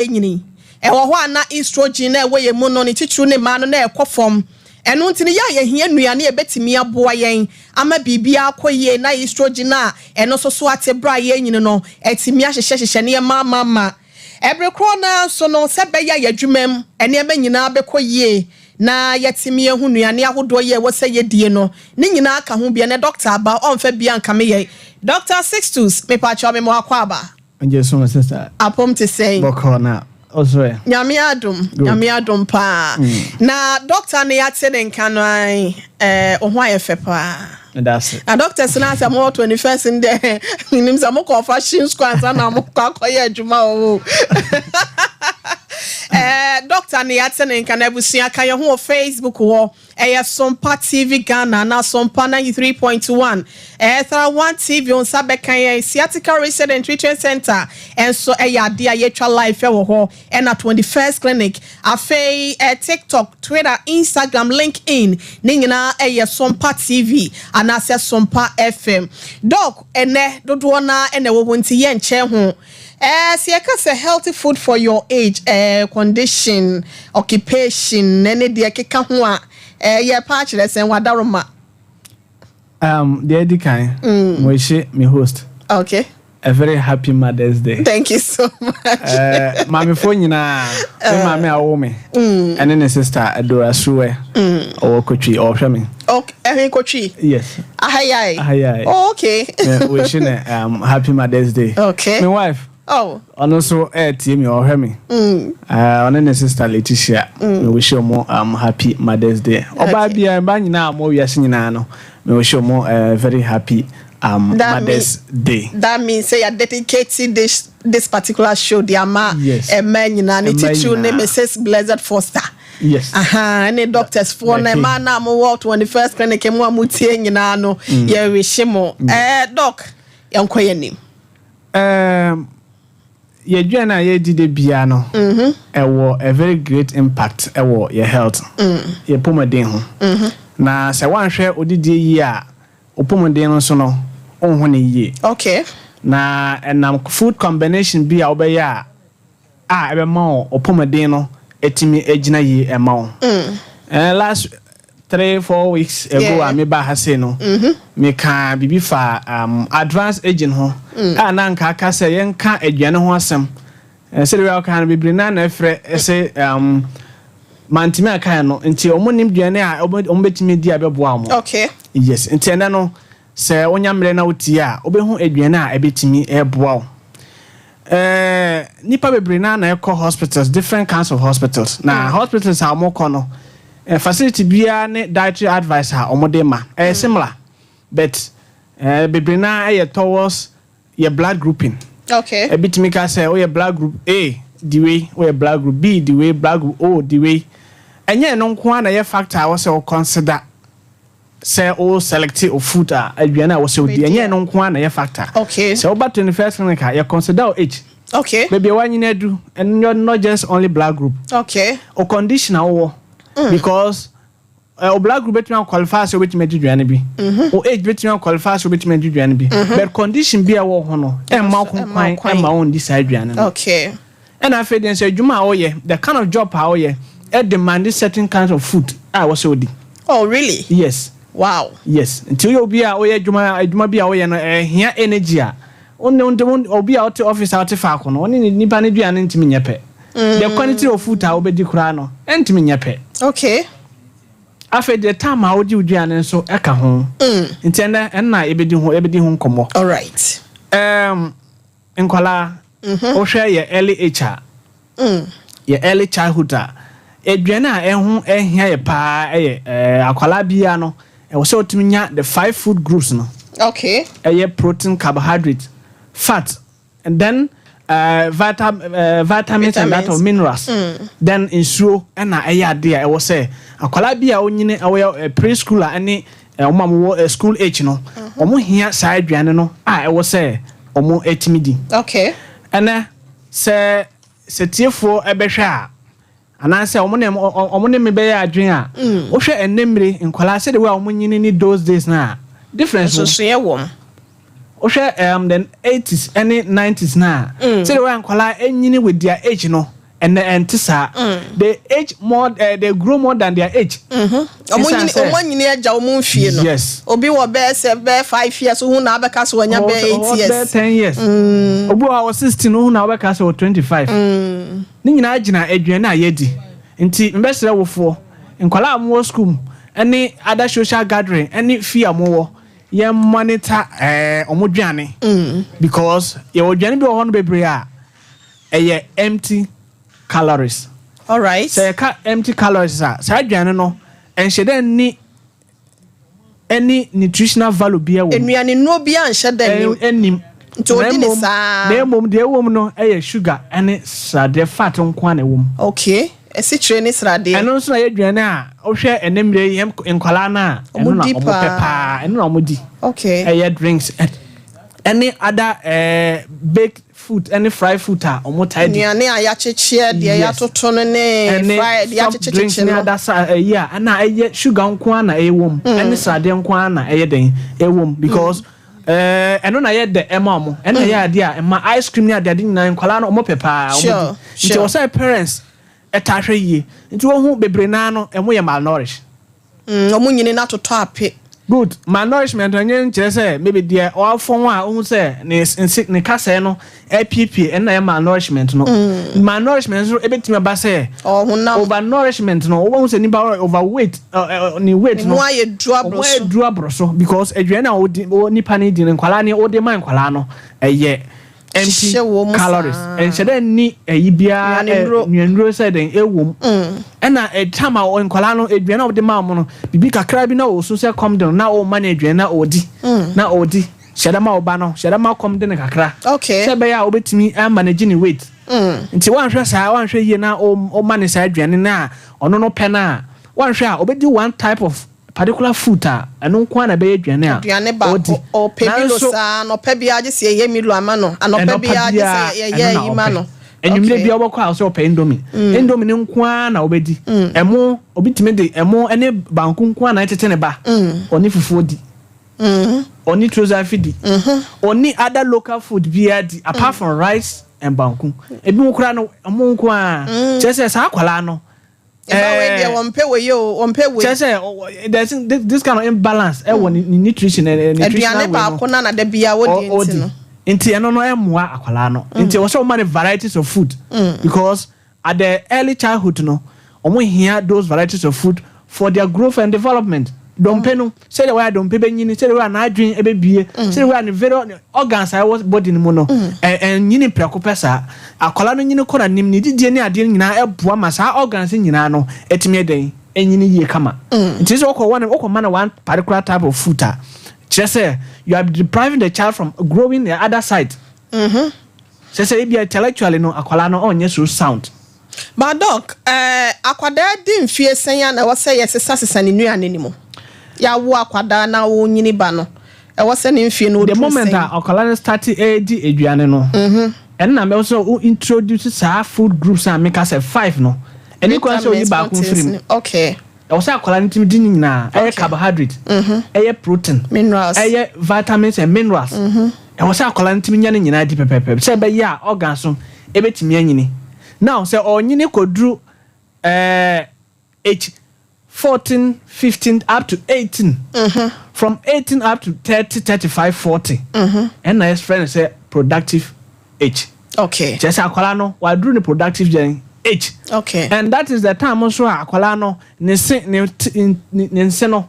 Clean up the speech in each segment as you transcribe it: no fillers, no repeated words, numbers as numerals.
Yɛnyini. Ɛwɔ hɔ a na estrogen a ɛwɔ yɛn mu no, ne titiriw ne mmaa no, na ɛkɔ fam. Ɛno nti no, yɛ a yɛhia nnuane a ɛbɛtumi aboa yɛn ama biribiara akɔ yie na estrogen a ɛno nso so ate berɛ a yɛrenyini no atumi ahyehyɛhyehyɛ nneɛma ama ma ɛbere korɔ no ara nso no, sɛ ɛbɛyɛ a yɛn adwuma mu nneɛma nyinaa bɛkɔ yie na yɛatumi ahu nnuane ahodoɔ yi a ɛwɔ sɛ yɛdie no, ne nyinaa ka ho bi. Ɛnnɛ dɔkta aba, ɔmfa bi ankame yɛn. Dɔkta Sixtus, mepakyɛw mema wo akwaaba. Megye so sister. Apom te sɛn? Bɔkɔɔ na ɔso ɛ? Nyame adom, Nyame adom paa. Na doctor no yɛate ne nka no ae, eh, wo ho ayɛ fɛ paa. Meda ase. Na doctors no asɛ mowɔ 21st no deɛ, menim sɛ mokɔ fashion school ansa na mokɔ akɔyɛ adwuma wɔ hɔ o. Eh, doctor no yɛate ne nka no, abusua ka yɛn ho wɔ Facebook hɔ. Ɛyɛ Sompa TV Ghana anaa Sompa 93.1. Ɛyɛ Thra One TV wo nsa bɛka yɛn. Sciatica Research and Treatment Centre nso ɛyɛ adeɛ a yɛtwa live wɔ hɔ. Ɛna 21st Clinic. Afei ɛ TikTok, Twitter, Instagram, LinkedIn ne nyinaa ɛyɛ Sompa TV anaasɛ Sompa FM. Doc, ɛnɛ dodoɔ no ara ɛna ɛwɔ hɔ nti yɛnkyɛ ho. Ɛɛ sɛ yɛka sɛ healthy food for your age, ɛɛ condition, occupation ɛne deɛ ɛkeka ho a, ɛɛ yɛrepa akyerɛ sɛn? Wadaroma. Deɛ edi kan, mo ehye me host. Okay. A very happy Mother's Day. Thank you so much. Maamefoɔ nyinaa, me maame a ɔwɔ me, ɛne ne sister Dora Suwe, ɔwɔ Kotwi, ɔhwɛ me. Okay, ɛhe Kotwi? Yes. Ahayai. Ahayai. Oh, okay. We ne happy Mother's Day. Okay. My wife. Oh. Ɔno nso ɛretie mi, ɔhwɛ mi. Ɔne ne sister Letitia. Me wish ɔmo happy Mother's Day. Ɔbaa biara, mmaa nyinaa a ɔmo wiase nyinaa no, me wish ɔmo very happy Mother's Day. That means say you're dedicating this particular show de ama mmaa nyinaa, ne titiriw ne Mrs. Blessed Foster. Yes. Aha, ne doctors foɔ na mmaa na mo wɔ 21st Clinic mu a mo tie nyinaa no, yɛ wish mo. Doc, yɛnkɔ yɛn nim. Yɛdwan a yɛdi de bia no, ɛwɔ a very great impact ɛwɔ yɛ health, yɛ pɔmɔden ho. Na sɛ woanhwɛ odidie yie a, wo pɔmɔden no nso no, wonho ne yie. Na ɛnam food combination bi a wobɛyɛ a ɛbɛma wo ɔpɔmɔden no ɛtumi agyina yie ɛma wo. Last 3-4 weeks ago a meba ha sei no, meka biribi fa advanced aging ho a na nka aka sɛ yɛnka aduane ho asɛm. Sɛdeɛ wia woka no, bebree na na ɛfrɛ ɛsɛ mantumi aka no nti ɔmo nim aduane a ɔmo bɛtumi di a ɛbɛboa ɔmo. Yes, nti ɛnɛ no, sɛ wonya mmerɛ na wotie a, wobɛhu aduane a ɛbɛtumi ɛboa wo. Nipa bebree na na ɛkɔ hospitals, different kinds of hospitals, na hospitals a wɔn kɔ no, facility biara ne dietary advice a wɔn de ma ɛyɛ similar, but bebree na ɛyɛ towards yɛ blood grouping. Ebi tumi ka sɛ woyɛ blood group A, di wei, woyɛ blood group B, di wei, blood group O, di wei. Ɛnyɛ ɛno nko ara na ɛyɛ factor a wɔsɛ wo consider sɛ o select o food a, aduane a wɔsɛ o di. Ɛnyɛ ɛno nko ara na ɛyɛ factor. Sɛ woba 21st Clinic a, yɛ consider o age, baabi a wanyini adu, and not just only blood group, o condition a wowɔ, because o blood group betumi qualify sɛ obetumi adi aduane bi, o age betumi qualify sɛ obetumi adi aduane bi, but condition bi a ɛwɔ ho no ɛmma wo Ɛmma wo kwan kwan. ɛmma wo ndi saa aduane no. Ɛna afei deɛ nso, adwuma a woyɛ, the kind of job a woyɛ, ɛ demand certain kinds of food a wɔsɛ wodi. Oh, really? Yes. Yes, nti woyɛ obi a woyɛ adwuma bi a woyɛ no ɛhia energy a, wone obi a wote office a wote faako no, wone ne nipa no aduane ntumi nyɛ pɛ. The quantity of food a wobɛdi koraa no ɛntumi nyɛ pɛ. Afei deɛ, time a wogye wo duane nso ɛka ho. Nti ɛnɛ ɛnna yɛbɛdi ho nkɔmmɔ. All right. Nkwalaa, wohwɛ yɛ early age a, yɛ early childhood a, aduane a ɛho ɛhia yɛ paa ɛyɛ akwalaa biara no, ɛwɔ sɛ wotumi nya the five food groups no. Ɛyɛ protein, carbohydrate, fat and then vitamins and that of Vitamins. minerals, then nsuo. Ɛna ɛyɛ adeɛ a ɛwɔ sɛ akwalaa bi a onyini, ɛwɔ preschooler ɛne ɔmo a wɔwɔ school age no, ɔmo hia saa aduane no a ɛwɔ sɛ ɔmo ɛtumi di. Ɛnɛ sɛ tiefoɔ ɛbɛhwɛ a, anaasɛ ɔmo ne me bɛyɛ adwene a, wohwɛ ɛnɛ mmire nkwalaa sɛdeɛ wo a ɔmo nyini ne those days na difference wɔ. Nsosoeɛ wɔ mu. Wohwɛ the 80s ɛne 90s na sɛdeɛ wɔyɛ nkwadaa ɛnyini with their age no, ɛnɛ ɛnte saa. They age more, they grow more than their age. Ɔmo Ɛsiane nyini ɔmo anyini agya ɔmo mfie no. Obi wɔ bɛɛ sɛ bɛɛ 5 years ohun na abɛka so wɔnya bɛɛ 8 Ɔwɔ bɛɛ years. 10 years. Obi wɔ hɔ a wɔ 16 ohun na ɔbɛka sɛ wɔ 25. Ne nyinaa gyina aduane a yɛdi. Nti mbɛsrɛ wofoɔ, nkwadaa a wɔwɔ school mu ɛne other social gathering ɛne fie a wɔwɔ, yɛn monitor ɔmo duane, because yɛwɔ aduane bi wɔ hɔ no bebree a ɛyɛ empty calories. Sɛ yɛka empty calories a, saa aduane no ɛnhyɛ dɛ nni ɛne nutritional value biara wɔ mu. Nnuane nnuro bi anhyɛ dɛ nim. Ɛnim. Nti odi ne Na saa. Na mmom deɛ ɛwɔ mu no ɛyɛ sugar ɛne sradeɛ, fat nko ara na ɛwɔ mu. Okay, esikyire ne sradeɛ. Ɛno nso na yɛ aduane a wohwɛ ɛnɛ mmerɛ yi nkwadaa no a, ɛno Ɔmo na di ɔmo pɛ paa. paa, ɛno na ɔmo di. Ɛyɛ drinks ɛne other baked food ɛne fried food a ɔmo taa di. Nnuane a yɛakyekyeɛ deɛ, yɛatoto no ne ɛne fry deɛ, soft drinks yɛakyekyekyekye ne no. other sa ɛyi a ɛna ɛyɛ sugar nko ara na ɛwɔ mu, ɛne sradeɛ nko ara na ɛyɛ den ɛwɔ mu, because ɛno na yɛ dɛ ɛma ɔmo, ɛno na yɛ adeɛ a ɛma ice cream ne adeade nyinaa nkwadaa no ɔmo pɛ paa, ɔmo di. Nti ɔsɛ parents ɛta hwɛ yie. Nti wɔn ho bebree naa no, ɛmo yɛ malnourished. Ɔmo nyini na atotɔ ape. Good malnourishment ɛnyɛ nkyerɛ sɛ maybe deɛ ɔafɔn a ohun sɛ ne nsi ne kasɛɛ no ɛpiepie, ɛna ɛyɛ malnourishment no. Malnourishment nso ebetumi aba sɛ ɔhonam overnourishment no, wɔn sɛ nipa overweight, ɛ ɛ ne weight no mu ayɛ duru aboro ɔmo ayɛ so. duru aboro so, because aduane a ɔdi ɔ nipa ne di no, nkwadaa ne ɔde ma nkwadaa no, ɛyɛ empty Hyehyɛ wɔ mu calories. saa. Ɛnhyɛ dɛ ni ɛyi biara. Nnuane nnuro. Nnuanuro sɛ den ɛwɔ mu. Ɛna ɛtam a nkwadaa no aduane a ɔde ma wɔn no, bibi kakra bi na ɔso sɛ kɔm de no na ɔma no aduane na ɔdi na ɔdi. Hyɛ dɛ ma ɔba no, hyɛ dɛ ma kɔm de no kakra sɛ ɛbɛyɛ a wobɛtumi ama no gye ne weight. Nti wanhwɛ saa, wanhwɛ yie na ɔma ne saa aduane no a ɔno no pɛ no a, wanhwɛ a ɔbɛdi one type of particular food a ɛno nko ara na ɛbɛyɛ aduane a aduane baako ɔdi. Ɔpɛ Milo Nanso- saa, anɔpɛ biara gye sɛ yɛyɛ Milo ama no, anɔpɛ ɛnɔpa biara gye sɛ biara, yɛyɛ ɛno na ayi ma ɔpɛ. no. Enyimire bi ɔbɛkɔ a ɔsɛ ɔpɛ Indomie, Indomie ne nko ara na ɔbɛdi. Ɛmo, obi tumi de ɛmo ɛne banku nko ara na ɛtete ne ba. Ɔne fufuo di, ɔne tuo zaafi di, ɔne other local food biara di apart from rice and banku. Ebi mu koraa no, ɔmo nko ara kyerɛ sɛ saa akwadaa no ɛba wei deɛ, wɔmpɛ wei o, wɔmpɛ wei. Kyerɛ sɛ there's this kind of imbalance ɛwɔ ne nutrition nutritional aduane way no baako na da biara wɔdi nti no. Nti ɛno no ɛmmoa akwadaa no. Nti ɛwɔ sɛ ɔma no varieties of food, because at the early childhood no, ɔmo hia those varieties of food for their growth and development. Dompe no, sɛdeɛ wɔyɛ dompe bɛnyini, sɛdeɛ wɔyɛ n'adwene ɛbɛbie, sɛdeɛ wɔyɛ ne various organs a ɛwɔ body no mu no ɛnyini prɛko pɛ. Saa akwadaa no nyini kɔ n'anim, ne didie ne adeɛ nyinaa ɛboa ma saa organs nyinaa no ɛtumi ɛdɛn ɛnyini yie kama. Nti sɛ ɔkɔ wɔn ɔkɔ ma no one particular type of food a, kyerɛ sɛ you are depriving the child from growing the other side. Sɛ ebi intellectually no, akwadaa no ɔnyɛ so sound. But doc, akwadaa di mfie sɛn a na ɛwɔ sɛ yɛsesa sesa ne nnuane no mu? Yɛawo akwadaa na wɔnyini ba no, ɛwɔ sɛ ne mfie no The ɔduru moment sɛn? a akwadaa no start edi aduane no, ɛno na mɛ sɛ o introduce saa food groups a meka sɛ five no, ɛne kwan sɛ oyi baako mfiri mu. Ɛwɔ sɛ akwadaa no tumi di ne nyinaa. Ɛyɛ carbohydrate, ɛyɛ protein, minerals, ɛyɛ vitamins and minerals. Ɛwɔ sɛ akwadaa no tumi nya ne nyinaa di pɛpɛɛpɛ sɛ ɛbɛyɛ a organs no ɛbɛtumi anyini. Now sɛ ɔnyini kɔduru age 14, 15 up to 18, from 18 up to 30, 35, 40, ɛna yɛfrɛ no sɛ productive age. Kyerɛ sɛ akwadaa no waduru ne productive gen age. And that is the time nso a akwadaa no ne se ne ti ne nse no,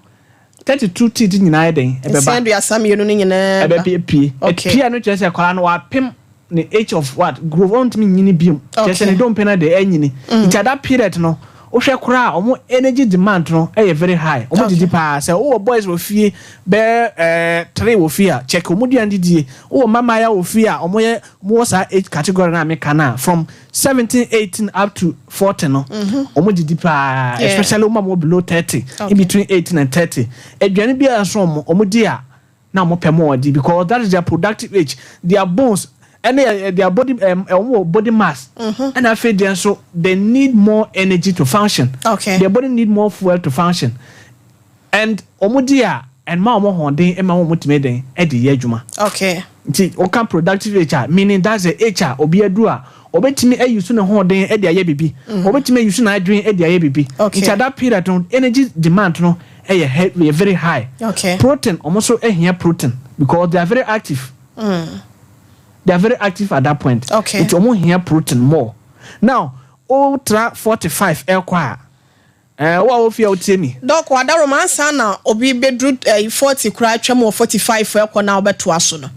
32 teeth nyinaa yɛ den. Nsia ɛbɛba. 32 no nyinaa ba. Ɛbɛpie. Ɛpie no kyerɛ sɛ akwadaa no wapem ne age of what, growth, ɔntumi nyini biom. Kyerɛ sɛ ne dompe no de ɛnyini. Nti at that period no, wohwɛ koraa a, ɔmo energy demand no ɛyɛ very high. Ɔmo didi paa. Sɛ wowɔ boys wɔ fie bɛɛ three wɔ fie a, check ɔmo duane didie. Wowɔ mmamaya wɔ fie a ɔmo yɛ, ɔmo wɔ saa age category na meka na from 17, 18 up to 40 no, ɔmo didi paa. Especially ɔmo a mo below 30, in between 18 and 30, aduane bi a nso ɔmo di a na ɔmo pɛ mo ɔdi, because that is their productive age. Their bones ɛne their body, ɔmo wɔ body mass, ɛna afei deɛ nso they need more energy to function. Their body need more fuel to function, and ɔmo di a ɛnma wɔn ahoɔden ma wɔn tumi den ɛde yɛ adwuma. Nti wɔka productive age a, meaning that's the age a obi aduru a obetumi ayi so ne hoɔden ɛde ayɛ bibi, obetumi ayi so n'adwene ɛde ayɛ bibi. Nti at that period no, energy demand no ɛyɛ very high. Protein, wɔn nso ɛhia protein because they are very active. They are very active at that point. Nti wɔn hia protein more. Now o tra 45 ɛkɔ a, wo a wofie a wotie mi. Doc, wadaroma, ansa na obi bɛduru 40 koraa twam wɔ 45 ɛkɔ na wobɛtoa so no,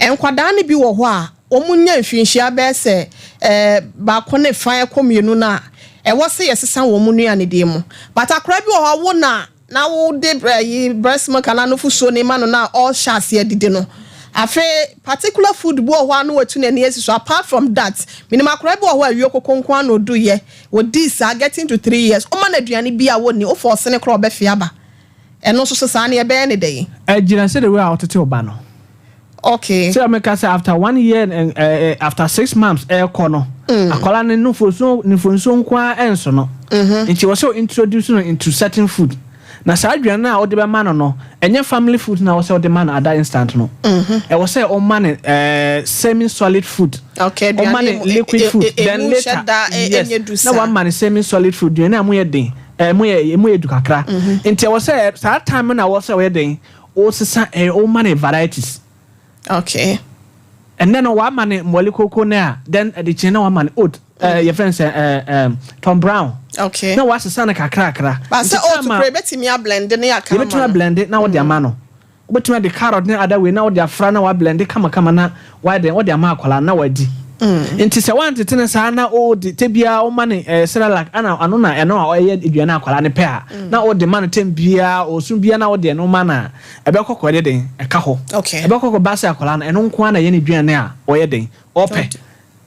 nkwadaa no bi wɔ hɔ a wɔn nya mfinhyia bɛyɛ sɛ 1 ne fa ɛkɔ 2 no a, ɛwɔ sɛ yɛsesa wɔn mu nnuane deɛ mu, but akwadaa bi wɔ hɔ a wo na wode ɛyi breast milk anaa nufusuo ne ma no na ɔhyɛ aseɛ didi no, afei particular food bi wɔ hɔ a na watu n'ani asi so. Apart from that, minimum akwadaa bi wɔ hɔ a awie koko nko ano odu yɛ odi saa getting to 3 years, ɔma no aduane bi a wɔnni wofɔ ɔsene korɔ ɔbɛfi aba. Ɛno nso so saa ne yɛbɛyɛ ne dɛ? Ɛgyina sɛ the way a ɔtete ɔba no. Sɛ ɔmɛka sɛ after one year and after 6 months ɛɛkɔ no, akwadaa no nufonsuo nko ara ɛnso no, nti wɔ sɛ introduce no into certain food, na saa aduane no a wɔde bɛma no, ɛnyɛ family food na wɔ sɛ wɔde ma no at that instant no. Ɛwɔ sɛ ɔma no semi solid food. Ɔma no liquid food, then later, yes, na wama no semi solid food, aduane a mo yɛ den, mo yɛ du kakra. Nti ɛwɔ sɛ saa time na wɔ sɛ ɔyɛ den, ɔsesa ɔma no varieties. Ɛnɛ no wama ne mmɔle koko ne a, then ɛde kyɛn na wama ne oat, yɛfrɛ no sɛ Tom Brown. Na wasesa no kakrakra. Ba sɛ oat kura, ebetumi ablend ne aka ama. Yɛbɛtumi ablend na wɔde ama no. Wobɛtumi de carrot ne ada wei na wɔde afra na wablend kamakama na wayɛ den, wɔde ama akwadaa na wadi. Nti sɛ wantete ne saa na ɔde te biara ɔma ne Cerelac ana ano na ɛno a ɔyɛ aduane akwadaa ne pɛ a, na ɔde ma no tɛm biara, ɔsun biara na ɔde ɛno ma no a, ɛbɛkɔ kɔ ɛde den ɛka hɔ. Ɛbɛkɔ kɔ ba sɛ akwadaa no, ɛno nko ara na ɛyɛ ne duane a ɔyɛ den ɔpɛ,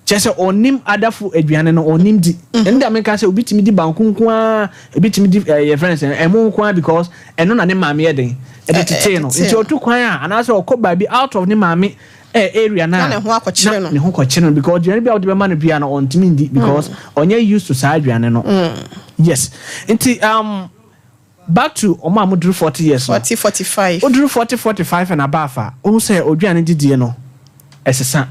kyerɛ sɛ ɔnim adafo aduane no ɔnim di. Ɛno da meka sɛ obi tumi di banku nko ara, ebi tumi di yɛfrɛ no sɛ ɛmo nko ara, because ɛno na ne maame yɛ den ɛde tetee no. Nti ɔtu kwan a anaasɛ ɔkɔ baabi out of ne maame area na ne ho akɔkyere no. Ne ho kɔkyere no, because aduane bi a wɔde bɛma no bia no, ɔntumi ndi because ɔnyɛ used to saa aduane no. Yes, nti back to ɔmo a mo duru 40 years no. 40, 45. Oduru 40, 45 and above a, ohun sɛ oduane didie no ɛsesa.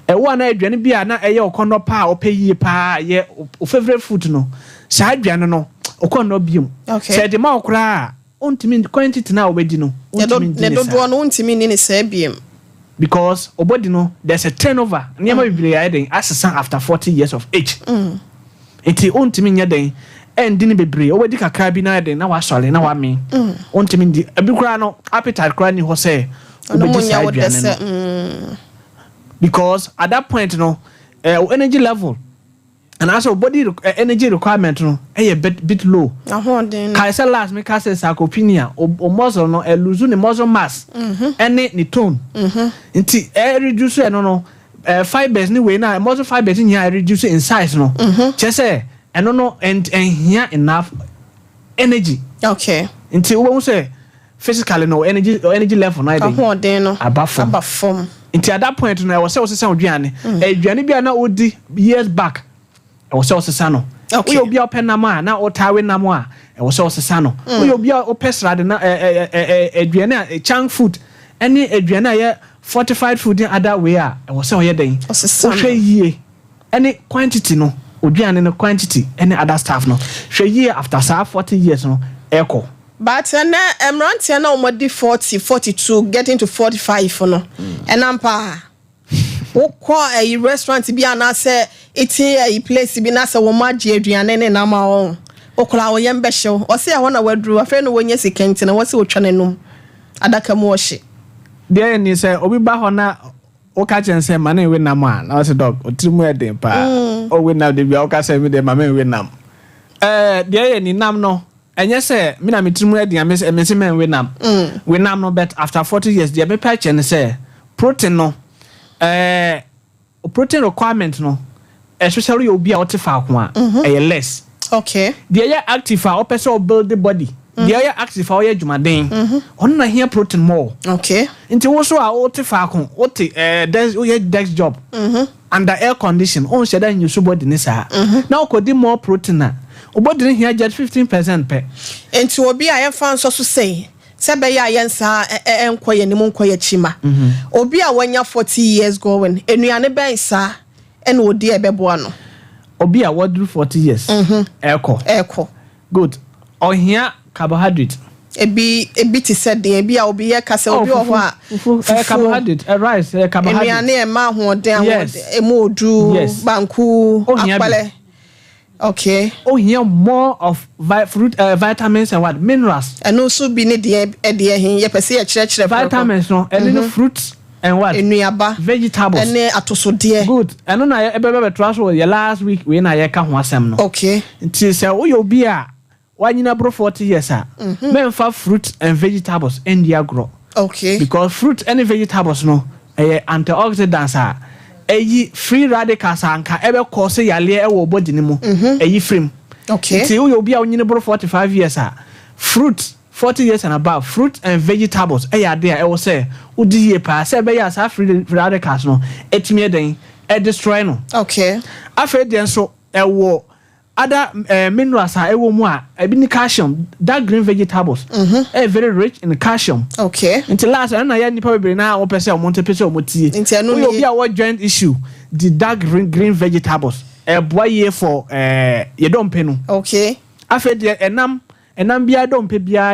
Ɛwɔ a na aduane bi a na ɛyɛ ɔkɔnɔ paa a ɔpɛ yie paa, yɛ o favourite food no, saa aduane no ɔkɔnɔ biom. Sɛ ɛde ma wo koraa a, ɔntumi quantity na ɔbɛdi no, ɔntumi ndi ne ne dodoɔ no, ɔntumi ni ne saa biem. Because ɔbɔdi no, there's a turnover, nneɛma bebree ayɛ den asesa after 40 years of age. Nti ɔntumi nyɛ den ɛndi ne bebree. Ɔbɛdi kakra bi na ayɛ den na wasɔre na wame. Ɔntumi ndi ebi koraa no, appetite koraa ni hɔ sɛ ɔno mu ɔbɛdi nyɛ saa wo dɛ aduane sɛ no, because at that point no, energy level anaasɛ o body energy requirement no ɛyɛ bit low. Ahoɔden no. Kae sɛ last meka sɛ sarcopenia, o muscle no ɛlose ne muscle mass ɛne ne tone, nti ɛreduce ɛno no fibers ne wei na muscle fibers nyinaa ɛreduce in size no, kyerɛ sɛ ɛno no ɛnhia enough energy. Nti wobɛhu sɛ physically no, energy level no ayɛ den. Ahoɔden no aba fam. Aba fam. Nti at that point no, ɛwɔ sɛ wosesa wo aduane. Aduane bi a na wodi years back, ɛwɔ sɛ wosesa no. Woyɛ obi a wopɛ nam a na wotaa we nam a, ɛwɔ sɛ wosesa no. Woyɛ obi a wopɛ srade na ɛ ɛ ɛ aduane a junk food ɛne aduane a yɛ fortified food ne other way a, ɛwɔ sɛ ɔyɛ den Ɔsesa no. wohwɛ yie ɛne quantity no, oduane no quantity ɛne other stuff no, hwɛ yie after saa 40 years no ɛkɔ. But ɛnɛ mmeranteɛ na wɔn di 40, 42, getting to 45 no, ɛnam paa wokɔ ɛyi restaurant bi anaasɛ eating ɛyi place bi na sɛ wɔn agye aduane ne nam a, wɔn okura wɔn yɛn bɛhyɛw, ɔsi ɛhɔ na waduru, afei na wɔnyɛ sika nti na wɔsi otwa n'anum adaka mu ɔhye. Deɛ yɛ ni sɛ obi ba hɔ na woka kyɛn sɛ ma ne nwe nam a, na ɔsɛ, "Doc, ɔtiri mu yɛ den paa, ɔwe nam de bia woka sɛ mi de ma me nwe nam." Deɛ yɛ ni nam no, ɛnyɛ sɛ mi na mi tiri mu yɛ den a mi sɛ mi sɛ mɛ nwe nam. We nam no, but after 40 years, deɛ mepɛ kyɛn ne sɛ protein no, protein requirement no, especially yɛ obi a ɔte faako a, ɛyɛ less. Deɛ ɛyɛ active a ɔpɛ sɛ ɔbuild the body, deɛ ɔyɛ active a ɔyɛ adwumaden, ɔno na hia protein more. Nti wo so a wote faako, wote desk, woyɛ desk job under air condition, wonhyɛ dɛ nyɛ so body ne saa na wokɔdi more protein a, wo body ne hia just 15% pɛ. Nti obi a yɛfa nsɔ so sɛyi Sɛ bɛyɛ a yɛn saa ɛnkɔ yɛn anim, nkɔ yɛn akyi ma obi a wanya 40 years going, nnuane bɛn saa ɛna odi a ɛbɛboa no? Obi a wɔduru 40 years ɛkɔ. Ɛkɔ. Good, ɔhia carbohydrate. Ebi te sɛ deɛ ebi a obi yɛ kasa, obi wɔ hɔ a fufu ɛyɛ carbohydrate, ɛ rice ɛyɛ carbohydrate. Nnuane ɛma ahoɔden, ahoɔden emu odu. Banku. Ohia bi. Akpɛlɛ, okay. Ohia more of fruit, vitamins and what, minerals. Ɛno nso bi ne deɛ ɛdeɛ hin yɛpɛ sɛ yɛkyerɛkyerɛ prɛko. Vitamins no, ɛne no fruits and what? Nnuaba. Vegetables. Ɛne atosodeɛ. Good, ɛno na ɛbɛbɛ bɛtoa so wɔ yɛ last week wei na yɛka ho asɛm no. Nti sɛ woyɛ obi a wanyina boro 40 years a, mɛmfa fruit and vegetables ɛndi agorɔ because fruit and vegetables no ɛyɛ antioxidants a ɛyi free radicals a nka ɛbɛkɔ sɛ yaleɛ ɛwɔ body no mu, ɛyi firi mu. Nti woyɛ obi a wonyini boro 45 years a, fruit, 40 years and above, fruit and vegetables ɛyɛ ade a ɛwɔ sɛ wodi yie paa sɛ ɛbɛyɛ a saa free radicals no ɛtumi ɛdɛn, ɛdestroy no. Afei deɛ nso ɛwɔ other minerals a ɛwɔ mu a ebi ne calcium. Dark green vegetables ɛyɛ very rich in calcium. Nti last, ɛno na yɛ nipa bebree na wɔpɛ sɛ wɔn pɛ sɛ wɔn tie. Nti ɛno woyɛ obi a wɔ joint issue, di dark green vegetables, ɛboa yie for yɛ dɔmpe no. Afei deɛ, ɛnam biara, dɔmpe biara.